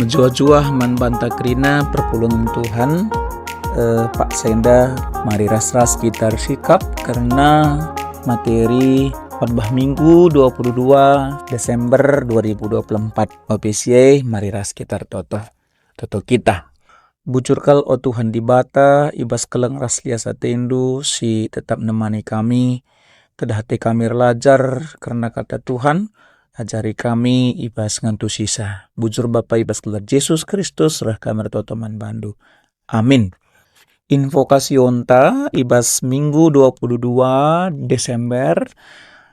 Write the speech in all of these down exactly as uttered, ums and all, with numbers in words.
Juah-juah man banta kerina perpulungen Tuhan, eh, paksa enda mari ras-ras kita ersikap kerna materi Khotbah Minggu dua puluh dua Desember dua ribu dua puluh empat. Ope si e, mari ras kita ertoto. Toto kita. Bujur kal, o Tuhan Dibata, i bas keleng ras lias ateNdu si tetap nemani kami. Kedah ate kami erlajar kerna kata Tuhan, ajari kami i bas ngantusisa. Bujur Bapa, i bas gelar Jesus Kristus reh kami ertoto man bandu. Amin. Invokasionta i bas Minggu dua puluh dua Desember,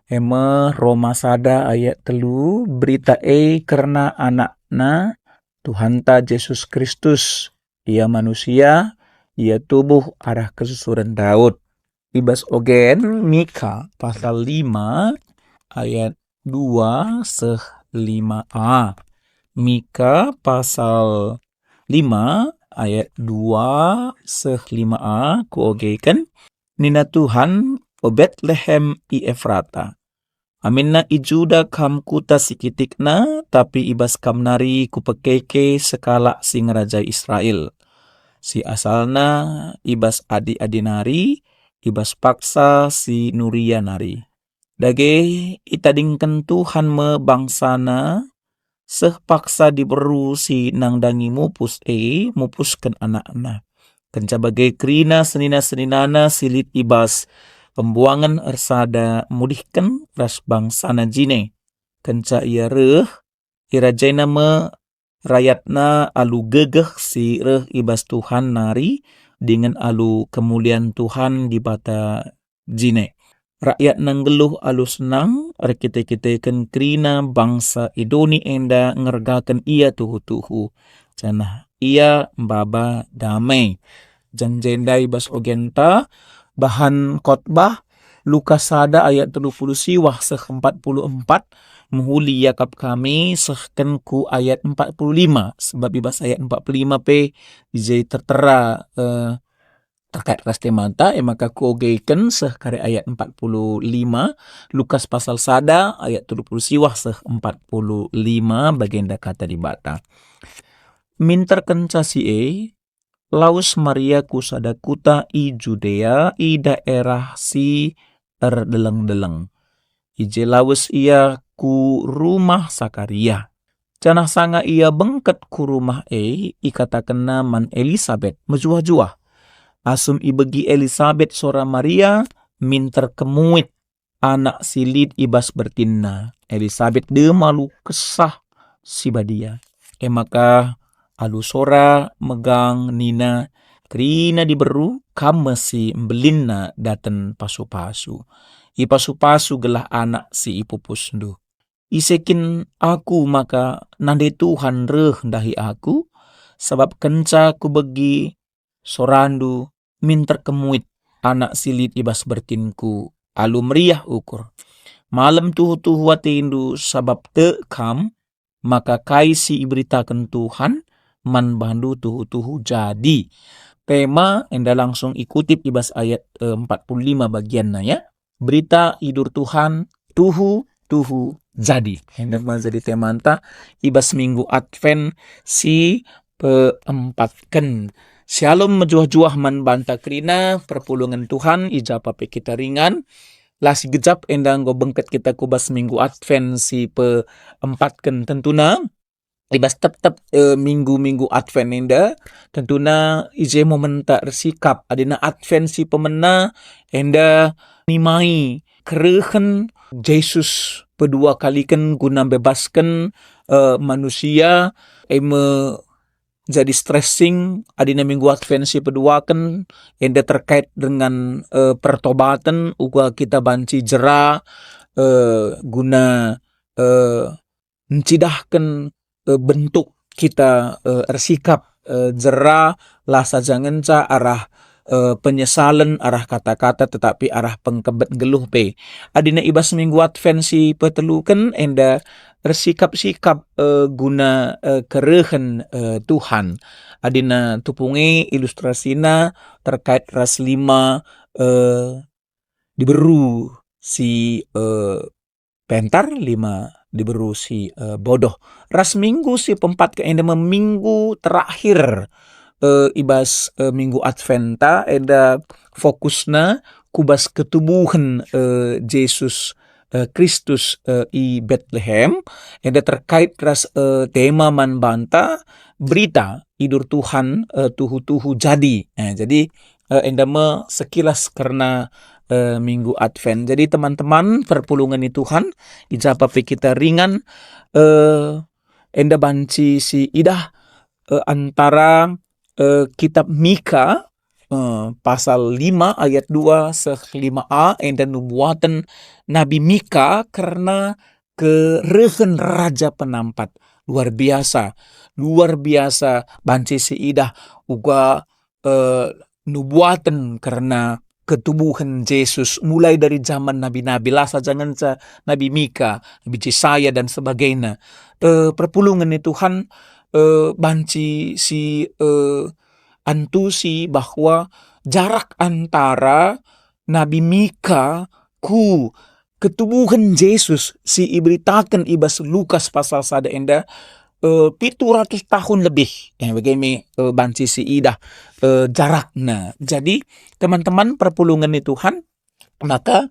e me Roma sada ayat telu, berita e kerna Anakna, Tuhanta Jesus Kristus. Ia manusia, ia tubuh arah kesusuren Daud. I bas ogen Mika pasal lima ayat dua seh lima a. Mika pasal lima ayat dua seh lima a kuogeken, nina Tuhan, "O Betlehem i Efrata, aminna i Juda kam kuta si kitikna, tapi i bas kam nari kupekeke sekalak si ngerajai Israel, si asalna i bas adi-adi nari, i bas paksa si nuria nari." Dage itadingken Tuhan me bangsaNa, seh paksa diberu si nandangi mupus e mupusken anakna. Kenca bage kerina senina-seninana si lit i bas pembuangen ersada mulihken ras bangsaNa jine. Kenca Ia reh, irajaina me rayatna alu gegeh si reh i bas Tuhan nari dingen alu kemulian Tuhan Dibata jine. Rakyatna nggeluh alu senang erkite-kiteken kerina bangsa i doni enda ngergaken Ia tuhu-tuhu, janah Ia maba dame. Janji enda i bas ogenta, bahan khotbah, Lukas sada ayat telu puluh siwah seh empat puluh empat, mehuli iakap kami sehken ku ayat empat puluh lima, sebab i bas ayat empat puluh lima pe i je tertera, eh, terkait ras temanta, e maka kuogeken seh kari ayat empat puluh lima, Lukas pasal sada ayat telu puluh siwah seh empat puluh lima, bagenda kata Dibata. Minter kenca si e, lawes Maria ku sada kuta i Judea, i daerah si erdeleng-deleng. I je lawes ia ku rumah Sakaria. Janah sanga ia bengket ku rumah e, ikatakenna man Elisabet mejuah-juah. Asum ibegi Elisabet sora Maria, minter kemuit anak si lit i bas bertinna. Elisabet dem alu Kesah Si Badia. E maka alu sora megang nina, "Kerina diberu, kam me si mbelinna daten pasu-pasu. Ipasu-pasu gelah anak si ipupusndu. Ise kin aku maka nande Tuhan reh ndahi aku? Sabap kenca kubegi sorandu minter kemuit anak si lit i bas bertinku, alu meriah ukur. Malem tuhu-tuhu atendu, sabap tek kam maka kai si iberitaken Tuhan man bandu tuhu-tuhu jadi." Tema enda langsung ikutip i bas ayat, eh, empat puluh lima bagianna, ya. Berita idur Tuhan tuhu-tuhu jadi. Enda me jadi temanta i bas minggu Advent si peempatken. Syalom mejuah-juah man banta kerina, perpulungen Tuhan, i ja pe kita ringan. La sigejap enda enggo bengket kita ku bas minggu Advent si peempatken. Tentuna, i bas tep-tep, eh, minggu-minggu Advent enda, tentuna i je momenta ersikap, adina Advent si pemena enda nimai kerehen Jesus pedua kaliken guna mbebasken, eh, manusia, e me jadi stressing adina minggu Advent si peduaken enda terkait dengan, eh, pertobaten, uga kita banci jera, eh, guna, eh, ncidahken, eh, bentuk kita, eh, ersikap, eh, jera la saja ngenca arah, eh, penyesalen, arah kata-kata, tetapi arah pengkebet nggeluh pe. Adina i bas minggu Advent si peteluken enda ersikap-sikap, eh, guna, eh, kerehen, eh, Tuhan. Adina tupung e ilustrasina terkait ras lima, eh, diberu si, eh, pentar, lima diberu si, eh, bodoh. Ras minggu si peempat ka enda me minggu terakhir, eh, i bas, eh, minggu Adventa, enda fokusna ku bas ketubuhen, eh, Jesus, eh, Kristus, eh, i Betlehem, enda terkait ras, eh, tema man banta berita idur Tuhan, eh, tuhu-tuhu jadi. Eh, jadi, eh, enda me sekilas kerna, eh, minggu Advent. Jadi teman-teman perpulungen ni Tuhan, i ja pe kita ringan, eh, enda banci si idah, eh, antara, eh, kitab Mika, eh, pasal lima ayat dua seh lima a, enda nubuaten Nabi Mika kerna kerehen raja penampat. Luar biasa, luar biasa banci si idah uga, eh, nubuaten kerna ketubuhen Jesus mulai dari zaman nabi-nabi, la saja ngenca Nabi Mika, Nabi Jesaya, dan sebagainya. Eh, perpulungen ni Tuhan, eh, banci si, eh, antusi bahwa jarak antara Nabi Mika ku ketubuhen Jesus si iberitaken i bas Lukas pasal sada enda, eh, pitu ratus tahun lebih. Eh, bage me, eh, banci si idah, eh, jarakna. Jadi, teman-teman perpulungen ni Tuhan, maka,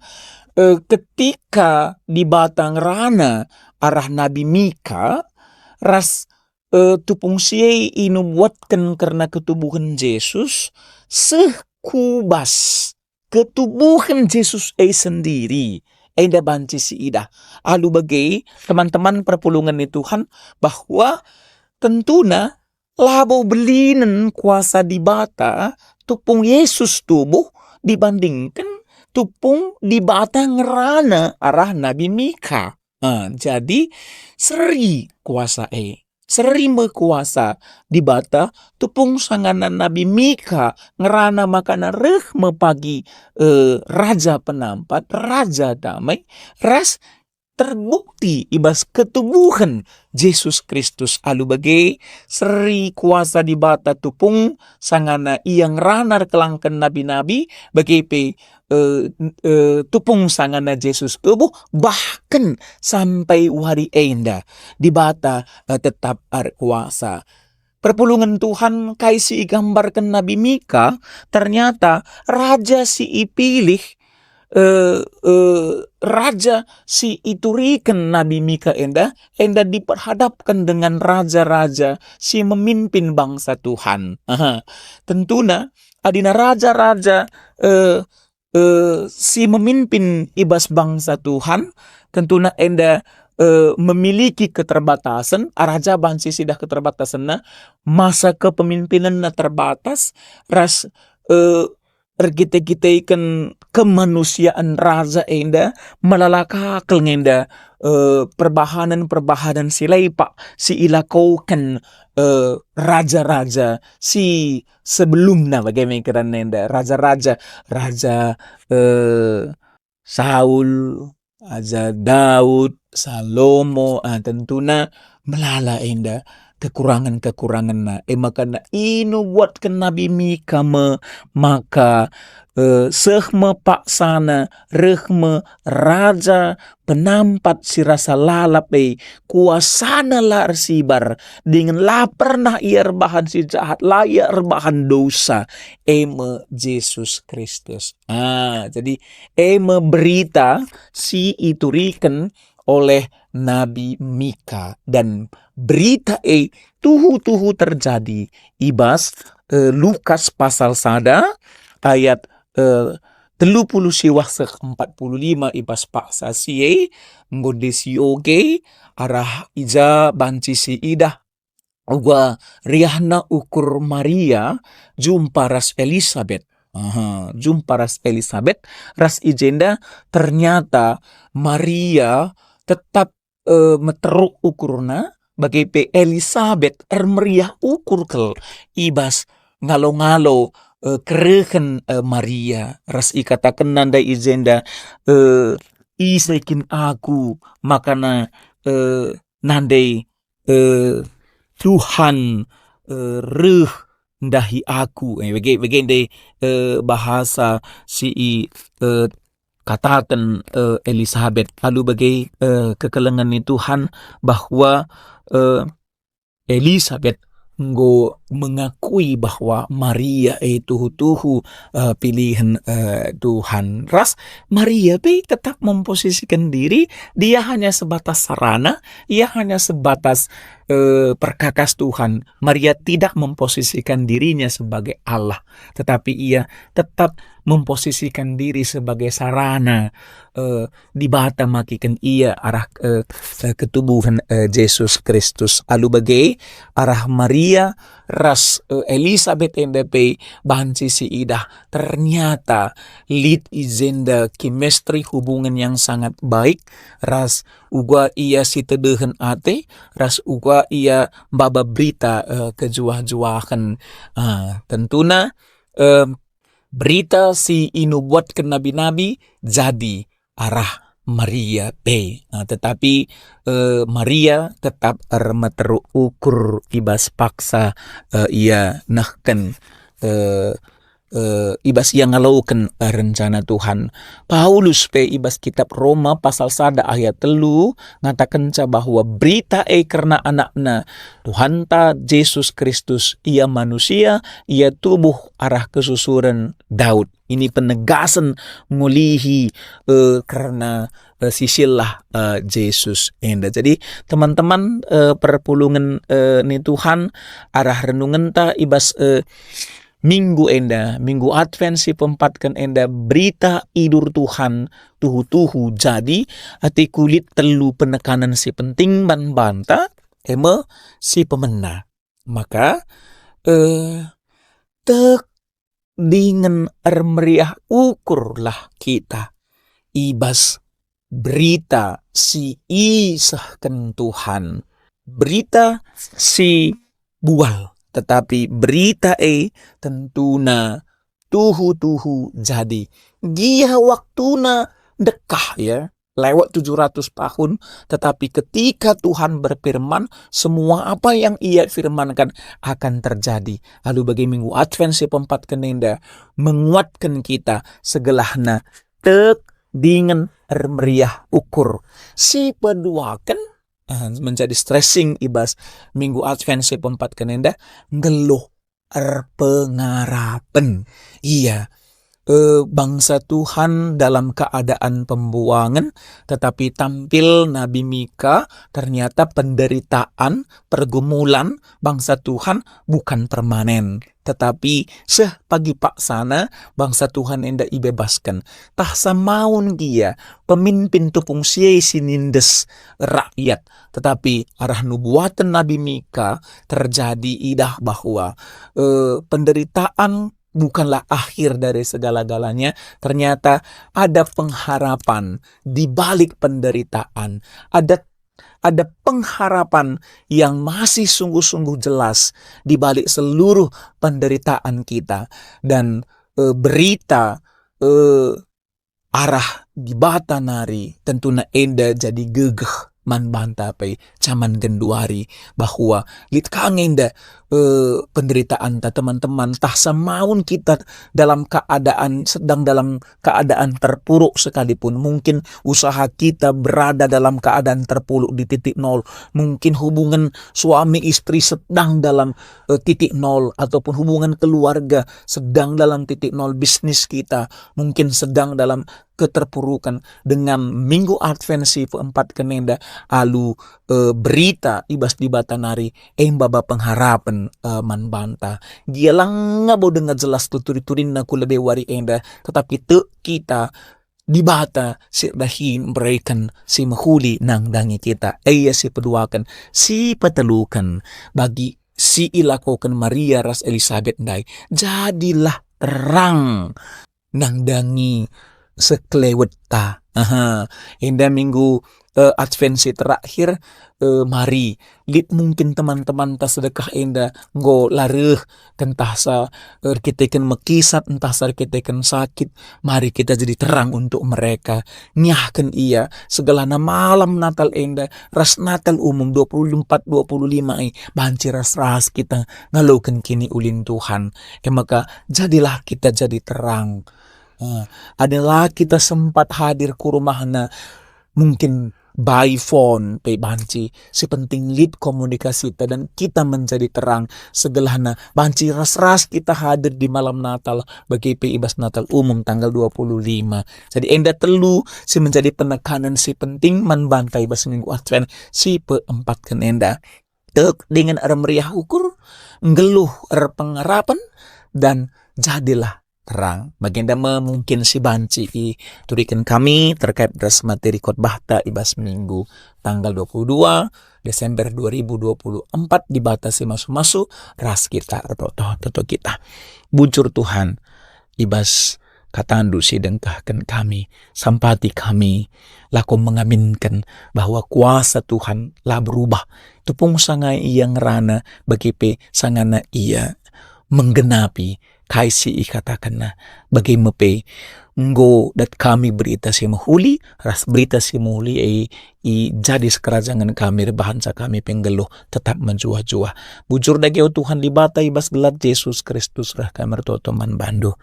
eh, ketika Dibata ngerana arah Nabi Mika, ras, eh, tupung si e inubuatken kerna ketubuhen Jesus, seh ku bas ketubuhen Jesus e sendiri. Enda banci si idah. Alu bage, teman-teman perpulungen ni Tuhan, bahwa tentuna labo belinen kuasa Dibata tupung Jesus tubuh dibandingken tupung Dibata ngerana arah Nabi Mika. Ah, jadi seri kuasa e. Seri me kuasa Dibata tupung sangana Nabi Mika ngerana makana reh me pagi, eh, Raja Penampat, Raja Damai, ras terbukti i bas ketubuhen Jesus Kristus. Alu bage, seri kuasa Dibata tupung sangana Ia ngerana erkelangken nabi-nabi, bage pe, eh, eh, tupung sangana Jesus tubuh, bahkan sampai wari enda Dibata, eh, tetap erkuasa. Perpulungen Tuhan, kai si igambarken Nabi Mika, ternyata raja si ipilih, eh, eh, raja si ituriken Nabi Mika enda, enda diperhadapken dengan raja-raja si memimpin bangsa Tuhan. Aha. Tentuna, adina raja-raja, eh, eh, si memimpin i bas bangsa Tuhan, tentuna enda, eh, memiliki keterbatasen, arah ja banci si idah keterbatasenna, masa kepemimpinenna terbatas, ras, eh, erkite-kiteken kemanusiaan raja enda, melala ka kal nge enda, eh, perbahanen-perbahanen si lepak si ilakoken, eh, raja-raja si sebelumna, bage me keren enda, raja-raja, raja, eh, Saul, raja Daud, Salomo, ah, tentuna melala enda kekurangen-kekurangenna. E maka inubuatken Nabi Mika me maka, eh, seh me paksana, reh me raja penampat si rasa lalap e, kuasana la ersibar, dingen la pernah ia erbahan si jahat, la ia erbahan dosa, e me Jesus Kristus. Ah, jadi e me berita si ituriken oleh Nabi Mika, dan berita e tuhu-tuhu terjadi i bas, eh, Lukas pasal sada ayat, eh, telu puluh siwah seh empat puluh lima i bas paksa si e, enggo nde sioge arah i ja banci si idah uga riahna ukur Maria jumpa ras Elisabet. Aha, jumpa ras Elisabet, ras i jenda ternyata Maria tetap, eh, meteruk ukurna, bage pe Elisabet ermeriah ukur kal i bas ngalo-ngalo, eh, kerehen, eh, Maria, ras ikatakenna ndai i jenda, eh, "Ise kin aku, makana, eh, nandai, eh, Tuhan, eh, reh ndahi aku." Eh, bage, bage ndai, eh, bahasa si i, eh, kataken, eh, Elisabet. Alu bage, eh, kekelengen ni Tuhan bahwa, eh, Elisabet enggo mengakui bahwa Maria e tuhu-tuhu, eh, pilihen, eh, Tuhan. Ras Maria pe tetap memposisikan diri, dia hanya sebatas sarana, ia hanya sebatas, eh, perkakas Tuhan. Maria tidak memposisikan dirinya sebagai Allah, tetapi ia tetap memposisikan diri sebagai sarana, eh, Dibata makiken ia arah, eh, eh, ketubuhen, eh, Jesus Kristus. Alu bage, arah Maria ras, eh, Elisabet enda pe banci siidah, ternyata lit i jenda chemistry, hubungan yang sangat baik, ras uga ia sitedehen ate, ras uga ia maba berita, eh, kejuah-juahen. Ah, tentuna, eh, berita si inubuatken nabi-nabi jadi arah Maria pe. Nah, tetapi, eh, Maria tetap ermeteruk ukur i bas paksa, eh, ia nehken, eh, eh, i bas ia ngaloken, eh, rencana Tuhan. Paulus pe i bas kitab Roma pasal sada ayat telu ngatakenca bahwa berita e kerna anakna, Tuhanta Jesus Kristus, ia manusia, ia tubuh arah kesusuren Daud. Ini penegasen ngulihi, eh, kerna, eh, sisillah, eh, Jesus enda. Jadi, teman-teman, eh, perpulungen, eh, ni Tuhan, arah renungenta i bas, eh, minggu enda, minggu Advent si peempatken enda, berita idur Tuhan tuhu-tuhu jadi, ate lit telu penekanen si penting man banta, e me si pemena. Maka, eh, tek dingen ermeriah ukurlah kita i bas berita si isehken Tuhan. Berita si bual, tetapi berita e tentuna tuhu-tuhu jadi. Gia waktuna ndekah, ya, lewat tujuh ratus tahun, tetapi ketika Tuhan berfirman, semua apa yang Ia firmankan akan terjadi. Alu bage minggu Advent si peempatken enda menguatken kita segelahna tek dingen ermeriah ukur. Si peduaken, eh, menjadi stressing i bas minggu Advent si peempatken enda, nggeluh erpengarapen. Iya, eh, bangsa Tuhan dalam keadaan pembuangen, tetapi tampil Nabi Mika, ternyata penderitaan, pergumulan bangsa Tuhan bukan permanen, tetapi seh pagi paksana bangsa Tuhan enda ibebasken. Tah samaun gia pemimpin tupung si e si nindes rakyat, tetapi arah nubuaten Nabi Mika terjadi idah bahwa, eh, penderitaan bukanlah akhir dari segala-galanya. Ternyata ada pengharapan di balik penderitaan. Ada, ada pengharapan yang masih sungguh-sungguh jelas di balik seluruh penderitaan kita. Dan, eh, berita, eh, arah Dibata nari, tentuna enda jadi gegeh man banta pe jaman genduari, bahwa lit ka nge enda, eh, penderitaanta, teman-teman. Tah samaun kita dalam keadaan, sedang dalam keadaan terpuruk sekalipun, mungkin usaha kita berada dalam keadaan terpuruk di titik nol, mungkin hubungan suami istri sedang dalam, eh, titik nol, ataupun hubungan keluarga sedang dalam titik nol, bisnis kita mungkin sedang dalam keterpurukan. Dengan Minggu Advent si peempatken enda alu, eh, berita i bas Dibata nari, e maba pengharapen, eh, man banta. Gia langa bo denga jelas tuturi-turinna ku lebe wari enda, tetapi tek kita Dibata si erdahin mbereken si mehuli nandangi kita. E ia si peduaken, si peteluken, bagi si ilakoken Maria ras Elisabet ndai, jadilah terang nandangi sekelewetta. Aha, enda minggu, eh, Advent si terakhir, eh, mari lit mungkin teman-temanta sedekah enda enggo la reh, kentahsa erkiteken mekisat, entahsa erkiteken sakit, mari kita jadi terang untuk mereka. Ngiahken ia, segelahna malam Natal enda ras Natal umum dua puluh empat, dua puluh lima e, banci ras-ras kita ngaloken kiniulin Tuhan. E maka, jadilah kita jadi terang. Eh, adi la kita sempat hadir ku rumahna, mungkin by phone pe banci, si penting lit komunikasita dan kita menjadi terang. Segelahna banci ras-ras kita hadir di malam Natal, bage pe i bas Natal umum tanggal dua puluh lima. Jadi enda telu si menjadi penekanen si penting man banta i bas Minggu Advent si peempatken enda. Tek dingen ermeriah ukur, nggeluh erpengarapen, dan jadilah terang. Bagenda me mungkin si banci ituriken kami terkait ras materi khotbahta i bas Minggu tanggal dua puluh dua Desember dua ribu dua puluh empat, Dibata si masu-masu ras kita ertoto-toto kita. Bujur Tuhan, i bas kataNdu si dengkahken kami, sampati kami, lako mengaminken bahwa kuasa Tuhan la berubah. Tupung sanga ia ngerana, bage pe sangana ia menggenapi kai si ikatakenna. Bage me pe enggo dat kami berita si mehuli, ras berita si mehuli e i jadi sekerajangen kami, erbahanca kami pe nggeluh tetap mejuah-juah. Bujur dage, o Tuhan Dibata, i bas gelar Jesus Kristus reh kami ertoto man bandu.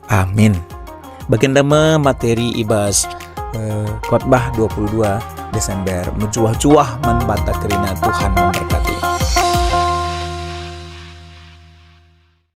Amin. Bagenda me materi i bas, eh, khotbah dua puluh dua Desember. Mejuah-juah man banta kerina. Tuhan memberkati.